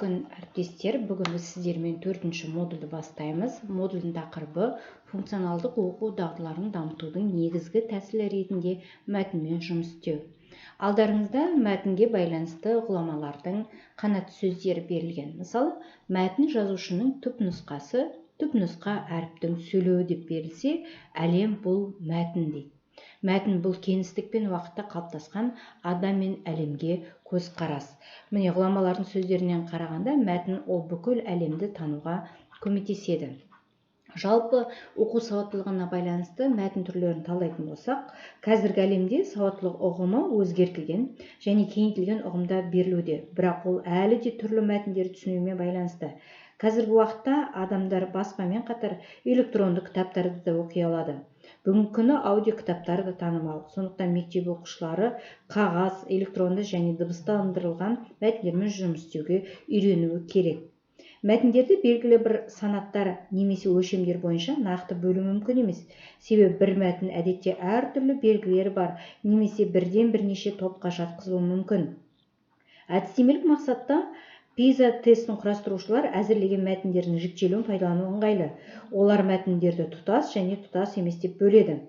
Күн, әріптестер! Бүгін біз сіздермен төртінші модульді бастаймыз. Модульдің тақырыбы: функционалдық оқу дағдыларын дамытудың негізгі тәсілі ретінде мәтінмен жұмыс істеу. Алдарыңызда мәтінге байланысты ғұламалардың қанатты сөздері берілген. Мысалы, мәтін жазушының түп нұсқасы, түп нұсқа әріптің сөйлеуі деп берілсе, әлем бұл мәтін дейді. Мәтін бұл кеңістік пен уақытта қалыптасқан адам мен әлемге көзқарас. Міне, ғұламалардың сөздерінен қарағанда, мәтін ол бүкіл әлемді тануға көмектеседі. Жалпы, оқу сауаттылығына байланысты мәтін түрлерін талдайтын болсақ, қазіргі әлемде сауаттылық ұғымы өзгертілген және кеңейтілген ұғымда берілуде, бірақ ол әлі де түрлі мәтіндерді түсінумен байланысты. Қазіргі уақытта адамдар баспамен қатар электронды кітаптарды да оқи алады. Бүгінгі күні аудио кітаптар да танымал. Сондықтан мектеп оқушылары қағаз, электронды және дыбыстандырылған мәтіндермен жұмыс істеуге үйренуі керек. Мәтіндерді белгілі бір санаттар немесе өлшемдер бойынша нақты бөлу мүмкін емес, себебі бір мәтін әдетте әртүрлі белгілері бар немесе бірден бірнеше топқа жатқызылуы мүмкін. Әдістемелік мақсатта ПИЗА тестін құрастырушылар әзірлеген мәтіндердің жіктелуін пайдалану ыңғайлы. Олар мәтіндерді тұтас және тұтас емес деп бөледі.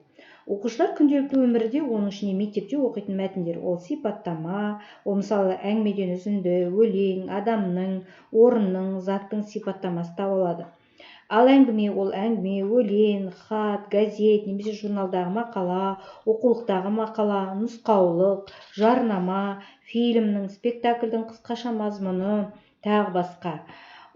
Оқушылар күнделікті өмірде, оның ішінде мектепте оқитын мәтіндер ол сипаттама, ол, мысалы, әңгімеден үзінді, өлең, адамның, орынның, заттың сипаттамасы таба алады. Ал әңгіме ол әңгіме, өлең, хат, газет немесе журналдағы мақала, оқулықтағы мақала, нұсқаулық, жарнама, фильмнің, спектакльдің қысқаша мазмұны, тағы басқа.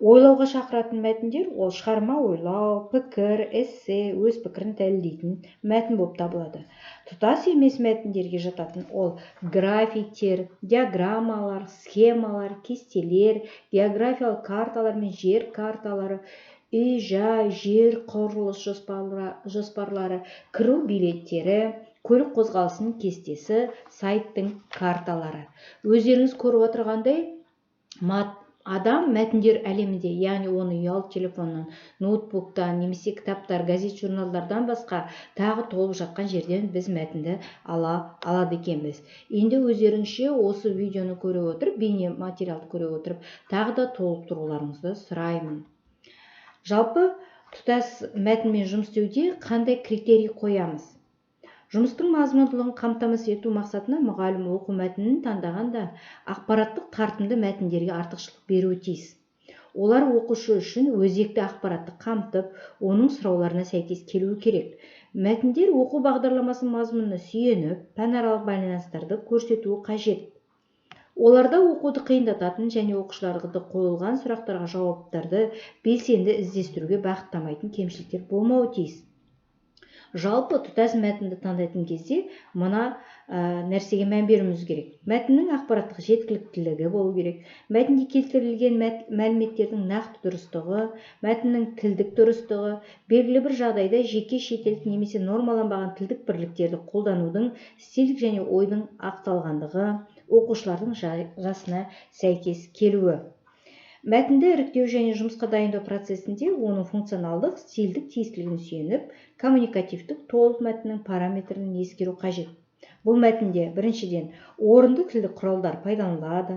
Ойлауға шақыратын мәтіндер ол шығарма, ойлау, пікір, эссе, өз пікірін дәлелдейтін мәтін болып табылады. Тұтас емес мәтіндерге жататын ол графиктер, диаграммалар, схемалар, кестелер, географиялық карталар мен жер карталары, үй жай, жер құрылыс жоспарлары, кіру билеттері, көлік қозғалысының кестесі, сайттың карталары. Өздеріңіз көріп отырғандай, адам мәтіндер әлемінде, яғни оны ұялы телефоннан, ноутбуктан немесе кітаптар, газет, журналдардан басқа тағы толып жатқан жерден біз мәтінді ала алады екенбіз. Енді өздеріңізше осы видеоны көре отырып, бейне материалды көре отырып, тағы да толықтыруларыңызды сұраймын. Жалпы, тұтас мәтінмен жұмыс істеуде қандай критерий қоямыз? Жұмыстың мазмұндылығын қамтамасыз ету мақсатында мұғалім оқу мәтінін таңдағанда ақпараттық тартымды мәтіндерге артықшылық беруі тиіс. Олар оқушы үшін өзекті ақпаратты қамтып, оның сұрауларына сәйкес келуі керек. Мәтіндер оқу бағдарламасының мазмұнына сүйеніп, пәнаралық байланыстарды көрсетуі қажет. Оларда оқуды қиындататын және оқушыларды қойылған сұрақтарға жауаптарды белсенді іздестіруге бағыттамайтын кемшіліктер болмауы тиіс. Жалпы, тұтас мәтінді таңдайтын кезде мына нәрсеге мән беруіміз керек: мәтіннің ақпараттық жеткіліктілігі болу керек, мәтінде келтірілген мәліметтердің нақты дұрыстығы, мәтіннің тілдік дұрыстығы, белгілі бір жағдайда жеке, шетелдік немесе нормаланбаған тілдік бірліктерді қолданудың стильдік және ойдың ақталғандығы, оқушылардың жасына сәйкес келуі. Мәтінді іріктеу және жұмысқа дайындау процесінде оның функционалдық, стильдік тиістілігіне сүйеніп, коммуникативтік толық мәтіннің параметрін ескеру қажет. Бұл мәтінде, біріншіден, орынды тілдік құралдар пайдаланылады.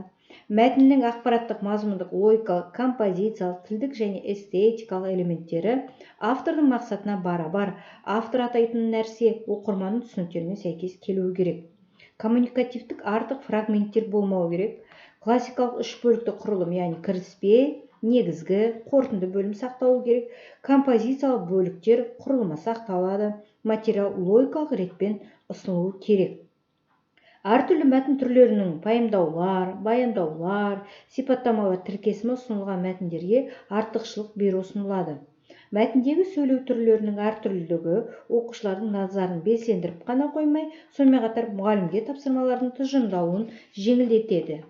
Мәтіннің ақпараттық, мазмұндық, логикалық, композициялық, тілдік және эстетикалық элементтері автордың мақсатына барабар, автор атайтын нәрсе оқырманның түсініктерімен сәйкес келуі керек. Коммуникативтік артық фрагменттер болмауы керек. Классикалық үш бөлікті құрылым, яғни кіріспе, негізгі, қорытынды бөлім сақталу керек. Композициялық бөліктер құрылымы сақталады. Материал логикалық ретпен ұсынылуы керек. Әртүрлі мәтін түрлерінің пайымдаулар, баяндаулар, сипаттамалар тіркесімен ұсынылған мәтіндерге артықшылық беру ұсынылады. Мәтіндегі сөйлеу түрлерінің әртүрлілігі оқушылардың назарын белсендіріп қана қоймай, сонымен қатар мұғалімге тапсырмалардың тұжырымдалуын жеңілдетеді.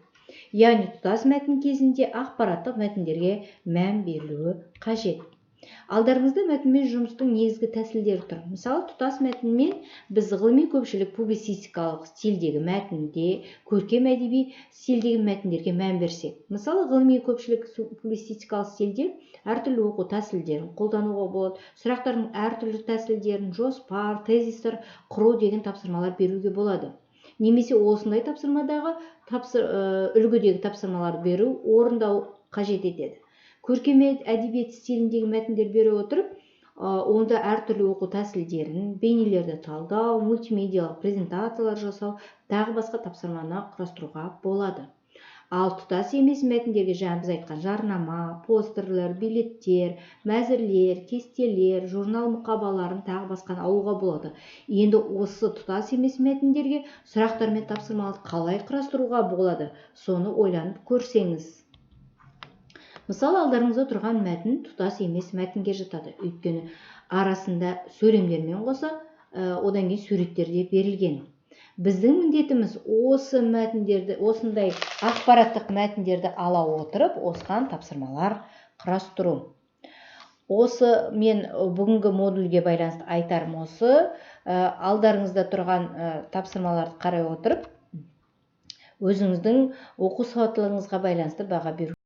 Яғни тұтас мәтін кезінде ақпараттық мәтіндерге мән берілуі қажет. Алдарыңызда мәтінмен жұмыстың негізгі тәсілдері тұр. Мысалы, тұтас мәтінмен біз ғылыми, көпшілік, публицистикалық стильдегі мәтінде, көркем әдеби стильдегі мәтіндерге мән берсек, мысалы, ғылыми, көпшілік, публицистикалық стильде әртүрлі оқу тәсілдерін қолдануға болады. Сұрақтардың әртүрлі тәсілдерін, жоспар, тезистер құру деген тапсырмалар беруге болады немесе осындай тапсырмадағы үлгідегі тапсырмалар беру, орындау қажет етеді. Көркем әдебиет стиліндегі мәтіндер бере отырып, онда әртүрлі оқу тәсілдерін, бейнелерді талдау, мультимедиялық презентациялар жасау, тағы басқа тапсырманы құрастыруға болады. Ал тұтас емес мәтіндерге жаңа біз айтқан жарнама, постерлер, билеттер, мәзірлер, кестелер, журнал мұқабаларын, тағы басқаны алуға болады. Енді осы тұтас емес мәтіндерге сұрақтар мен тапсырмаларды қалай құрастыруға болады, соны ойланып көрсеңіз. Мысалы, алдарыңызда тұрған мәтін тұтас емес мәтінге жатады, өйткені арасында сөйлемдермен қоса, одан кейін суреттер де берілген. Біздің міндетіміз осы мәтіндерді, осындай ақпараттық мәтіндерді ала отырып, осыған тапсырмалар құрастыру. Осы мен бүгінгі модульге байланысты айтарым осы. Алдарыңызда тұрған тапсырмаларды қарай отырып, өзіңіздің оқу сауаттылығыңызға байланысты баға беру.